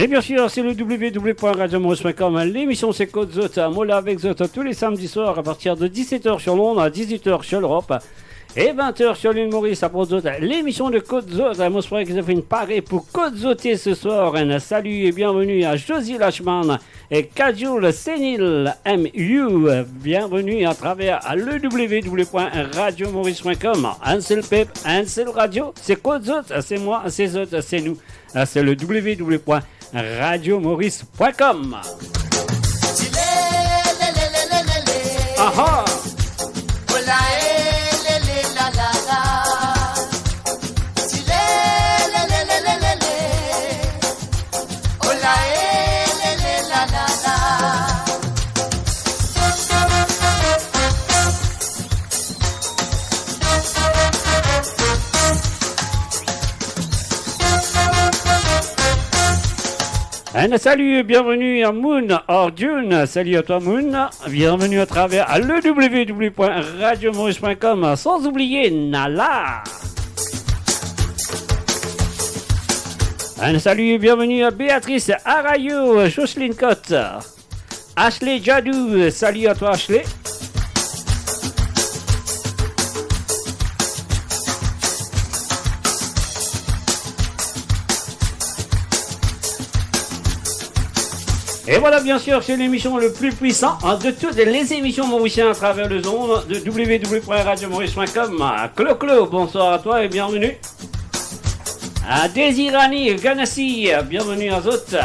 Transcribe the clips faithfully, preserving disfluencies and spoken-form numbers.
Bien sûr, c'est le w w w point radio maurice point com. L'émission, c'est Kot Zot. Mo la avek zot tous les samedis soirs à partir de dix-sept heures sur Londres, à dix-huit heures sur l'Europe et vingt heures sur l'île Maurice. Apre zot, l'émission de Kot Zot. Mo espère que vous avez une parée pour Kot Zoté ce soir. Un salut et bienvenue à Josie Lachman et Kajul Senil M U. Bienvenue à travers le w w w point radio maurice point com. Un seul peuple, un seul radio. C'est Kot Zot, c'est moi, c'est zot, c'est nous. Ah, c'est le w w w point radio maurice point com. Aha! Un salut et bienvenue à Moon Arjun. Salut à toi, Moon. Bienvenue à travers le w w w point radio maurice point com. Sans oublier Nala. Un salut et bienvenue à Béatrice Arayo, Jocelyne Cotte. Ashley Jadou, salut à toi, Ashley. Et voilà, bien sûr, c'est l'émission le plus puissant, hein, de toutes les émissions mauriciennes à travers le monde, de w w w point radio maurice point com. Clo Clo, bonsoir à toi et bienvenue. Ah, Désirani Ganassi, bienvenue à zot.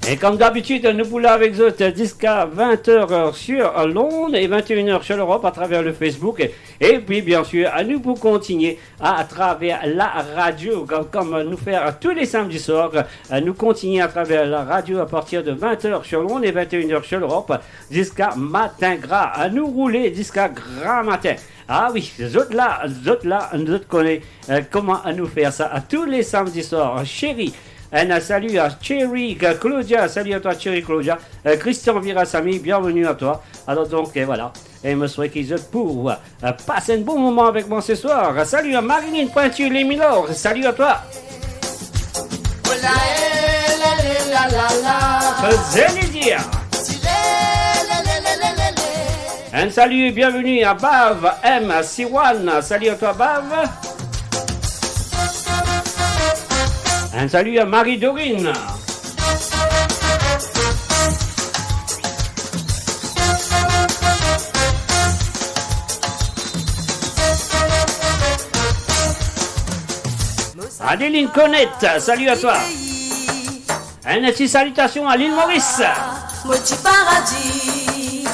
Et comme d'habitude, nous pour la avec zot jusqu'à vingt heures sur Londres et vingt et une heures sur l'Europe à travers le Facebook. Et puis, bien sûr, à nous pour continuer à, à travers la radio, comme, comme nous faire tous les samedis soirs. Euh, nous continuons à travers la radio à partir de vingt heures sur Londres et vingt et une heures sur l'Europe, jusqu'à matin gras. À nous rouler jusqu'à grand matin. Ah oui, zot la, zot la, zot kone, euh, kouma nou fer sa, a tou le samdi swar. Chéri, un salut à Cherry, Claudia, salut à toi, Cherry, Claudia, euh, Christian Virasamy, bienvenue à toi. Alors donc, euh, voilà. Et mo swete ki zot pou, euh, passe un bon moment avec moi ce soir. Salut à Marilyn Pointu, les Milords, salut à toi. Kozeli dir. Un salut et bienvenue à Bav M Siwan. Salut à toi, Bav. Un salut à Marie-Dorine. Adeline Connette, salut à toi. Un petit salutation à l'île Maurice. Mo ti paradi,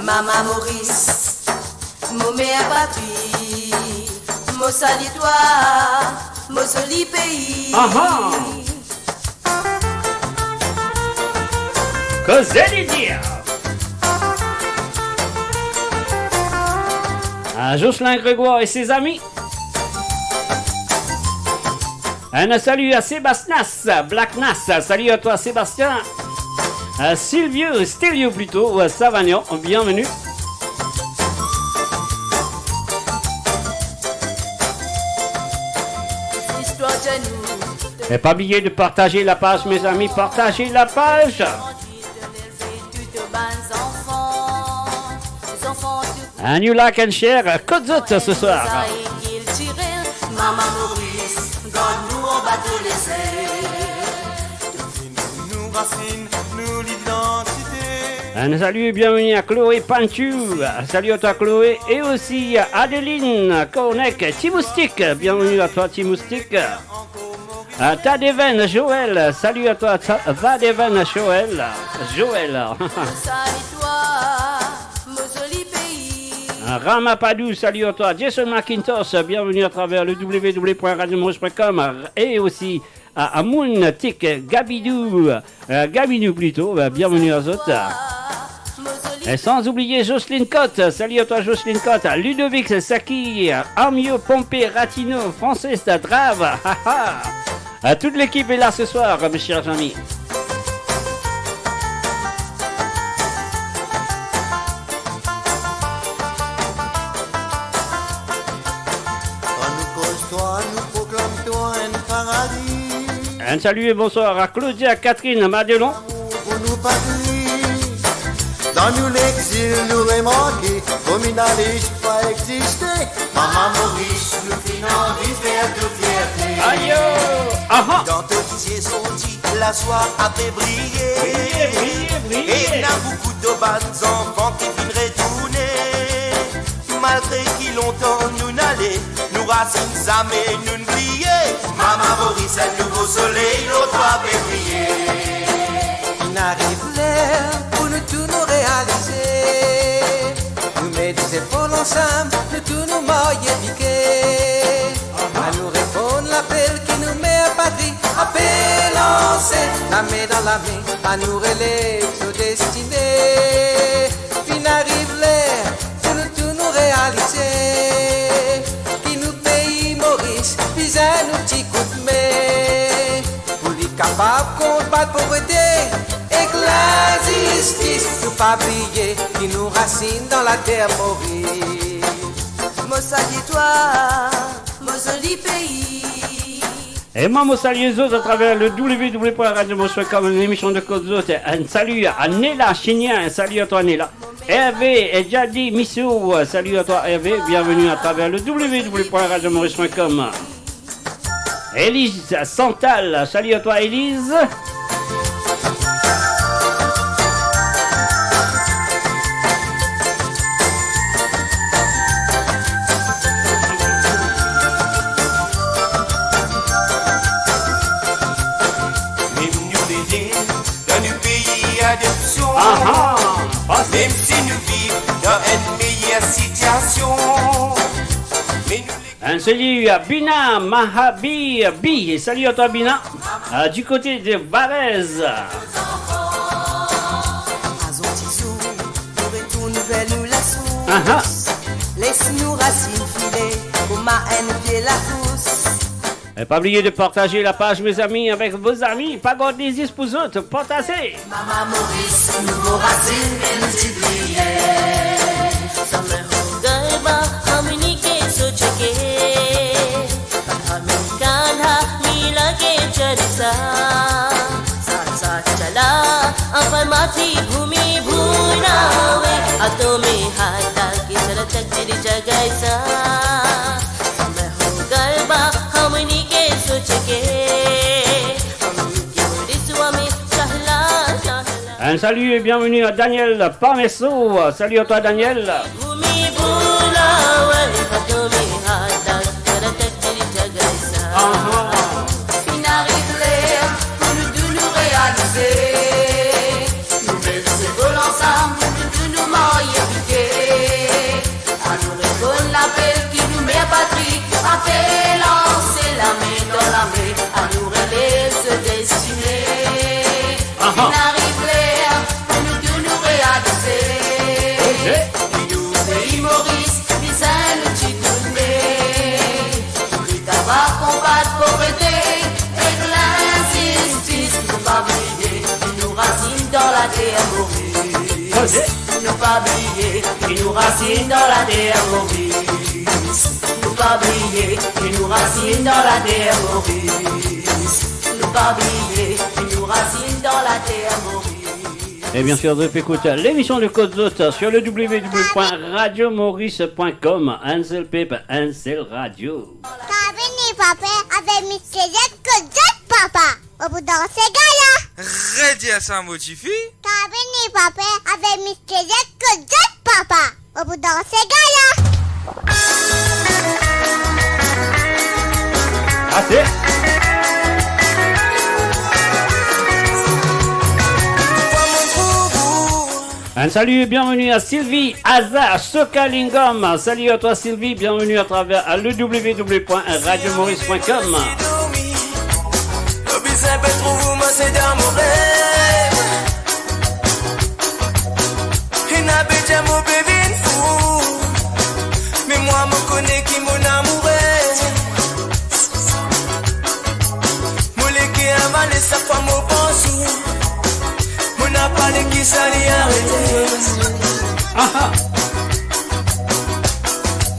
mama Moris, mo mer patri, mo sali twa, mo zoli pei. Aha. Kozeli dir. À Jocelyn Grégoire et ses amis. Un salut à Sébastien Black Nas. Salut à toi, Sébastien. À Silvio, Stelio plutôt, à Savagnan, bienvenue. Et pas oublier de partager la page, mes amis, partagez la page. And you like and share, Kot Zot ce soir. Un salut et bienvenue à Chloé Panchou. Salut à toi, Chloé, et aussi à Adeline Cornec, Ti Moustik. Bienvenue à toi, Ti Moustik. Ah, Tadeven Joël, salut à toi, Ta-, Tadeven Joël. Joël. Ah, Rama Padou, salut à toi. Jason McIntosh, bienvenue à travers le w w w point radio maurice point com et aussi à, à Moon Tik Gabidou. Euh, Gabidou plutôt, euh, bienvenue à zot. Et sans oublier Jocelyne Cotte. Salut à toi, Jocelyne Cotte. Ludovic Saki, Amio, Pompé, Ratino, Francis Drave. Ha, ha. Euh, toute l'équipe est là ce soir, mes chers amis. Kan nou koz twa, nou proklam twa enn paradi. Un salut et bonsoir à Claudia, Catherine, Madelon. Pou nou patri, dan nou lexil nou remarke, kriminal pa existe. Mama Moris, nou finn anvi fer to fierte. Ayo! Aha! Dan to lizie sorti, laswa ape briye. Briye, briye, briye. Ena boukou de bann zanfan ki finn retourne. Malgre ki lontan nou'nn ale, nou rasinn zame nou'nn bliye. Mama Moris, enn nouvo soley lor twa pe briye. Finn ariv ler pou nou tou nou realize. Nou met zefor ansam, nou tou nou marye pike. Anou reponn lapel ki nou mer patri ape lanse. Lame dan lame, anou relev nou destine. Finn ariv ler pou nou tou nou realize ki nou pei Moris bizin nou ti kout me. Pou li kapav konbat povrete ek linzistis, nou pa bliye ki nou rasinn dan later Moris. Mo salye twa, mo zoli pei. E mwa, mo salye zot atraver le w w w point radio moris point com, lemision de kot zot. Un salut à Nela Chignin, un salut à toi, Nela. Hervé et Jadi Missou, salut à toi, Hervé. Bienvenue à travers le w w w point radio moris point com. Élise Santal, salut à toi, Élise. Mem nou lede dan nou pei adopsion. Aha, pas. Mem si nou viv dan enn meyer sitiasion, me nou le- Un salut à Bina Mahabi, Bi. Salut à toi, Bina. Ah, du côté de Varèse. Azour ti zour, nou retourn ver nou lasours. Aha. Les nou rasinn file kouma enn pie lakous. E pa bliye de partaze la paz, mezami, avek vo zami. Pa gard li zis pou zot, partaze. Mama Moris, nouvo rasinn, enn ti priyer. Sa me ho garba, hamni ke soch ke. Hame kanha mila ke jalsa. Saath saath chala, apar mati bhumi bhul na ave. Haathon mein haath daal ke chala takdeer jaga aisa. Sa me ho garba, hamni ke soch ke. Hamni ke Moris wa mein chahla, chahla. Un salut et bienvenue à Daniel Parmesso. Salut à toi, Daniel. Aha. Finn ariv ler pou nou tou nou realize. Nou met zefo ansam, nou tou nou marye pike. Anou reponn lapel ki nou mer patri ape lanse, lame dan lame, anou relev so destine. Aha. Finn ariv ler pou nou tou nou realize. Ok. Ki nou pei Moris bizin nou ti tounen. Pou li kapav konbat povrete ek linzistis, nou pa bliye ki nou rasinn dan later Moris. Ok. Nou pa bliye ki nou rasinn dan later Moris. Nou pa bliye ki nou rasinn dan later Moris. Nou pa bliye ki nou rasinn dan later Moris. E bien sir, zot pe ekout lemision de Kot Zot sur le w w w point radio moris point com. Enn sel pep, enn sel radio. Kabinet Paper avek Mister Z, Kot Zot papa. Ou pou danse gala. Redi sa, mo tifi. Kabinet Paper avek Mister Z, Kot Zot papa. Ou pou danse gala. Ase. Un salut et bienvenue à Sylvie Aza Sokalingam. Salut à toi, Sylvie, bienvenue à travers le w w w point radio moris point com. Ena be dir mo pe vinn fou, me mwa mo kone ki mo amourez. Mo leker avale sak fwa mo pans ou. Mo napa le ki sa li arete. Aha.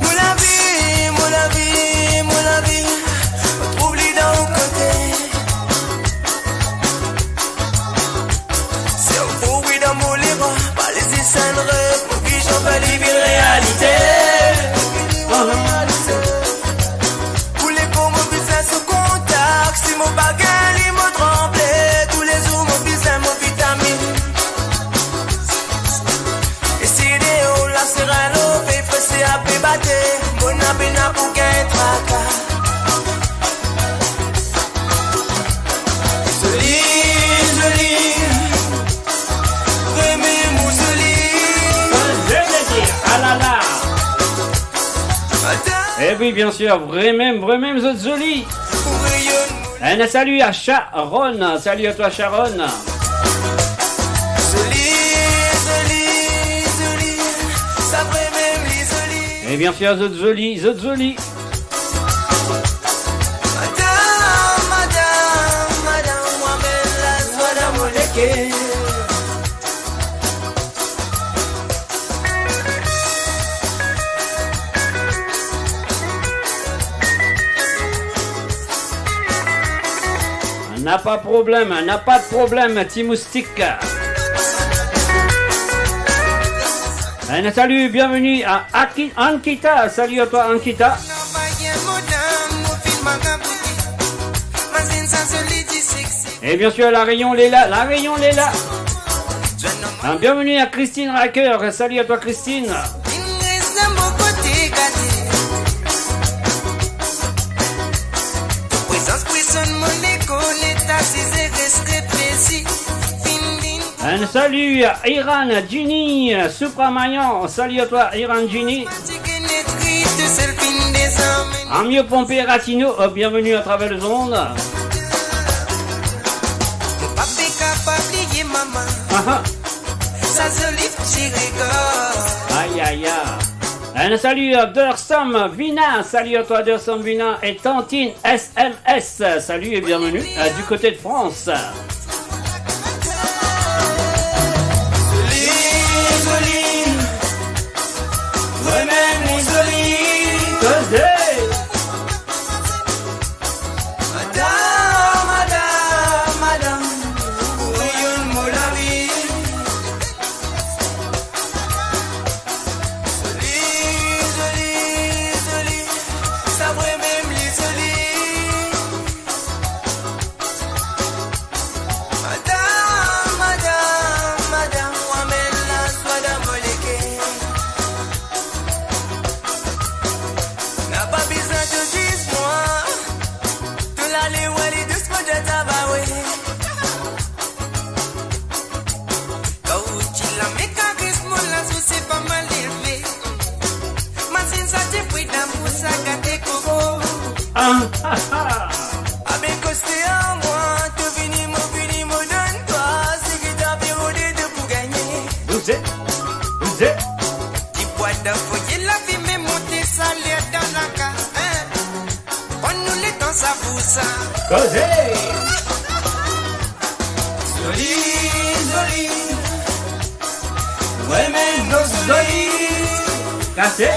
Mo lavi, mo lavi, mo lavi, mo trouv li dan ou kote. Eh oui, bien sûr, vremem, vremem, zot zoli. Un salut à Sharon. Salut à toi, Sharon. Zoli, zoli, zoli. Sa vremem li zoli. Et bien sûr, zot zoli, zot zoli. Madam, madam, madam, mwa mem lazwa dan mo leker. Napa problem, napa de problem, Ti Moustik. Un salut, bienvenue à Aki-, Ankita. Salut à toi, Ankita. Et bien sûr, La Réunion, Léla. La Réunion, Léla. Ah, bienvenue à Christine Racker. Salut à toi, Christine. Un salut à Iran, Ginny, Supramayan. Salut à toi, Iran, Ginny. Amio Pompé Ratino, euh, bienvenue à travers les ondes. Mo pa pe kapav bliye mama. Aha. Sa zoli ti regard. Aïe, aïe, aïe. Un salut à Dersam Vina. Salut à toi, Dersam Vina et Tantine S M S. Salut et bienvenue, euh, du côté de France. Zoli, zoli. Vremem li zoli. Koze. Madam, madam, madam, ou rayon mo lavi. Zoli, zoli, zoli, sa vremem li zoli. Madam, madam, madam, ou amenn lazwa dan mo leker. Napa bizin to ziz mwa. To ale war li dousman, to travay. Kan ou ti lame kares mo lazour, se pa mal elve. Mazinn sa difwi damour, sa gate koko. Ah, ah, ah. Abe koste ar mwa, to vini, mo vini, mo donn twa seki to pe rode, to pou gagne. Bouze, bouze. Ti bwa dan foye, lafime monte, sa ler dan lakaz, hein. Pran nou letan, sa pou sa. Koze. Zoli, zoli. Wi, me nou zoli. Kase.